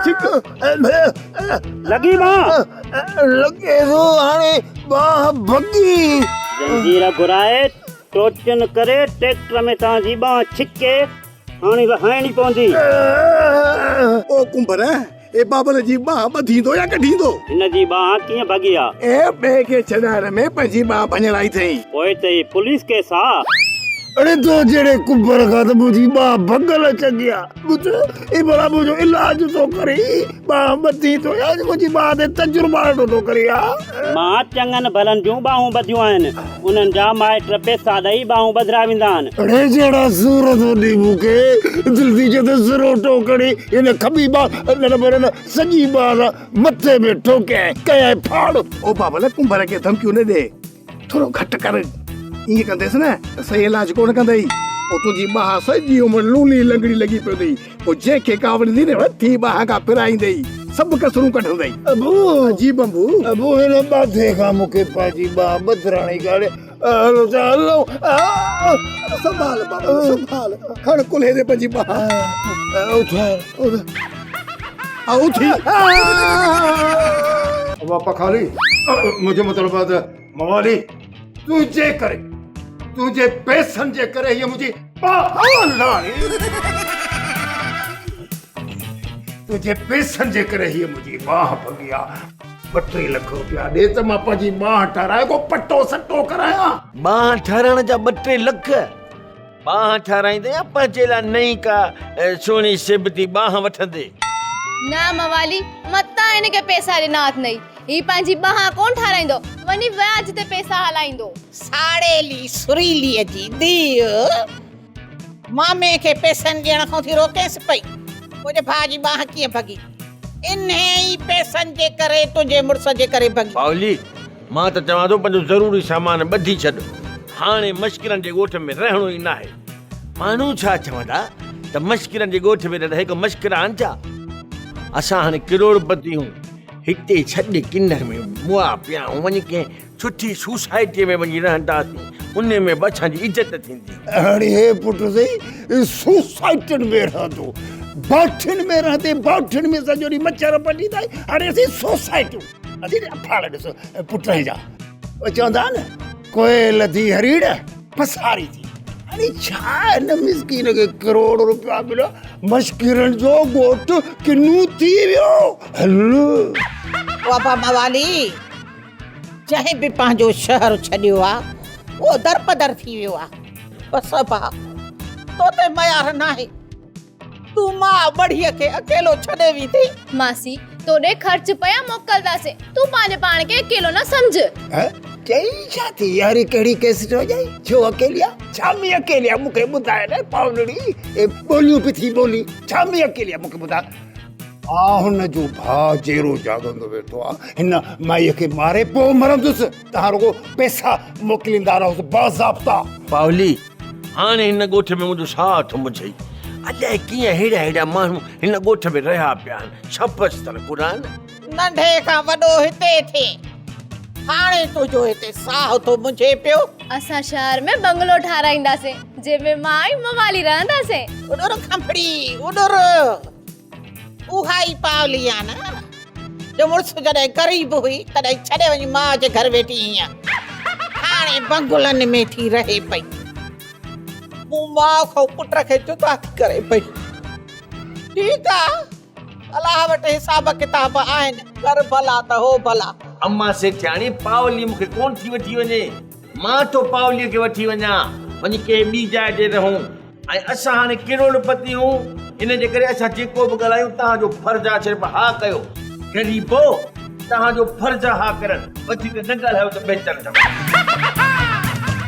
ڇڪ لڳي ٻانهن؟ لڳي ٿو هاڻي ٻانهن ڀڳي. زنجير گهرائي ٽوچن ڪري ٽريڪٽر ۾ توهان جي ٻانهن ڇڪي هاڻي وهائڻي پوندي. او ڪنڀر، اي بابل جي ٻانهن ٻڌيندو يا ڪڍيندو؟ هن جي ٻانهن ڪيئن ڀڳي آ؟ اي ٻئي کي ڇڏائڻ ۾ پنهنجي ٻانهن ڀڃرائي اٿئي. پوء ته هي پوليس ڪيس آ. اڙي تو جهڙي ڪنڀر کان ته منهنجي ٻانهن ڀڳل چڱي آ. ٻڌ، هي ڀلا منهنجو علاج ٿو ڪري، ٻانهن ٻڌي ٿو يا منهنجي ٻانهن تي تجربا ڏٺو ٿو ڪري ها. مان چڱن ڀلن جون ٻانهون ٻڌيون آهن. انهن جا مائٽ پئسا ڏئي ٻانهون ٻڌرائي ويندا آهن. اڙي جهڙا سور ٿو ڏي مون کي، دل ٿي چئي ته سروٽو کڻي هن کٻي ٻانهن نه پر هن سڄي ٻانهن سان مٿي ۾ ٺوڪيائين، ڪيائين ڦاڙ. او بابل ڪنڀر کي ڌمڪيون نه ڏي. ٿورو گهٽ ڪر، ائين ڪنديس نه ته صحيح علاج ڪونه ڪندئي. پوء تنهنجي ٻانهن سڄي عمر لولي لنگڙي لڳي پوندئي. پوء جنهن کي ڪاوڙيندين نه وٺي ٻانهن کان ڦرائيندئي، سڀ ڪسرون ڪڍندئي. ابو! جي بمبو! ابو هن ٻاڌي کان مون کي پنهنجي ٻانهن ٻڌرائڻي ڪانهي. هلو ته هلون. سنڀال بابا سنڀال، کڻ ڪلهي تي پنهنجي ٻانهن. اٿار. اٿي. ابا پکالي، منهنجو مطلب آهي ته موالي، تنهنجي ڪري، تنهنجي پئسن جي ڪري هيء منهنجي تنهنجي پئسن جي ڪري هيء منهنجي ٻانهن ڀڳي آ. ٻه ٽي لک روپيا ڏي ته مان پنهنجي ٻانهن ٺهرائي ڪو پٽو سٽو ڪرايان. ٻانهن ٺهرائڻ جا ٻه ٽي لک؟ ٻانهن ٺهرائيندين يا پنهنجي لاء نئين ڪا سهڻي سيبتي ٻانهن وٺندين؟ نه موالي، متان هن کي پئسا ڏنا اٿنئي. هي پنهنجي ٻانهن ڪونه ٺهرائيندو، وڃي وياج تي پئسا هلائيندو. ساڙيلي سريليء جي ڌيء مامي کي پئسن ڏيڻ کان ٿي روڪينس پئي. منهنجي ڀاء جي ٻانهن ڪيئن ڀڳي؟ انهيء ئي پئسن جي ڪري، تنهنجي مڙس جي ڪري ڀڳي. پاولي، مان ته چوان ٿو پنهنجو ضروري سامان ٻڌي ڇڏ. هاڻي مشڪرن جي ڳوٺ ۾ رهڻو ئي ناهي. ماڻهو ڇا چوندا ته مشڪرن جي ڳوٺ ۾ رهندڙ هڪ مشڪرا آهن ڇا؟ اسان هاڻي ڪروڙ پتي هون. هتي ڇڏ ڪنر ۾ مئا پيا آهيون. وڃي ڪنهن سٺي سوسائٽيء ۾ وڃي رهنداسين. ان ۾ به اسان جي عزت ٿيندي. هاڻي هي پٽ سهي سوسائٽين ۾ رهندو. باٺين ۾ رهندي باٺين ۾ سڄو ڏينهن مڇر پٽيندا آهن. هاڻي اسين سوسائٽيون. اسين افعال ڏس پٽ جا چوندا نه ڪوئل ٿي هريڙ پساري ٿي. هاڻي ڇا هن مسڪين کي ڪروڙ روپيا مليا مشڪرن جو ڳوٺ ڪنو ٿي ويو. هل. بابا موالي جنهن به پنهنجو شهر ڇڏيو آ اهو درپدر ٿي ويو آ. بس ابا تو تي ميار ناهي. تون ماء ٻڙهيء کي اڪيلو ڇڏي ويندين؟ ماسي، تو ڏي خرچ پيا موڪلداسين، تون پنهنجي پاڻ کي اڪيلو نه سمجهه. هه، چئي ڇا ٿي؟ ياري ڪهڙي ڪيسٽ وڄائي؟ ڇو اڪيلي آ؟ ڇا ۾ اڪيلي آ؟ مون کي ٻڌاء نه پاولڙي، اي ٻوليون به ٿي ٻولي، ڇا ۾ اڪيلي آ؟ مون کي ٻڌاء. آ هن جو ڀاء جيئرو جاڳندو ويٺو آ، هن مائيء کي ماري پوء مرندس، توهان رڳو پئسا موڪليندا رهوس باضابطا. پاولي، هاڻي هن ڳوٺ ۾ منهنجو ساهه ٿو منجهئي. الائي ڪيئن ههڙا ههڙا ماڻهو هن ڳوٺ ۾ رهيا پيا آهن. شابس تن قرآن. ننڍي کان وڏو هتي ٿئي. هاڻي تنهنجو هتي ساهه ٿو منجهي پيو. اسان شهر ۾ بنگلو ٺاراهينداسين، جنهن ۾ مان ۽ موالي رهنداسين. اڏر کنڀڙي، اڏر. اها ئي پاولي آ نه، جو مڙس جڏهن غريب هئي، تڏهن ڇڏي وڃي ماء جي گهر ويٺي هئينء. هاڻي بنگلن ۾ ٿي رهي پئي. مون ماء کان پٽ کي جدا ٿي ڪري پئي. ٺيڪ آ، الله وٽ حساب ڪتاب آهن، ڪر ڀلا ته هو ڀلا. اما سيٺياڻي، پاولي مون کي ڪونه ٿي وٺي وڃي. مان ٿو پاوليء کي وٺي وڃان. وڃي ڪنهن ٻي جاء تي رهون. ۽ اسان هاڻي ڪروڙ پتي هون، ان جي ڪري اسان جيڪو به ڳالهايون توهان جو فرض آهي صرف ها ڪيو. غريبو! توهان جو فرض آهي ها ڪرڻ، وڌيڪ نه ڳالهايو ته بهتر اٿو.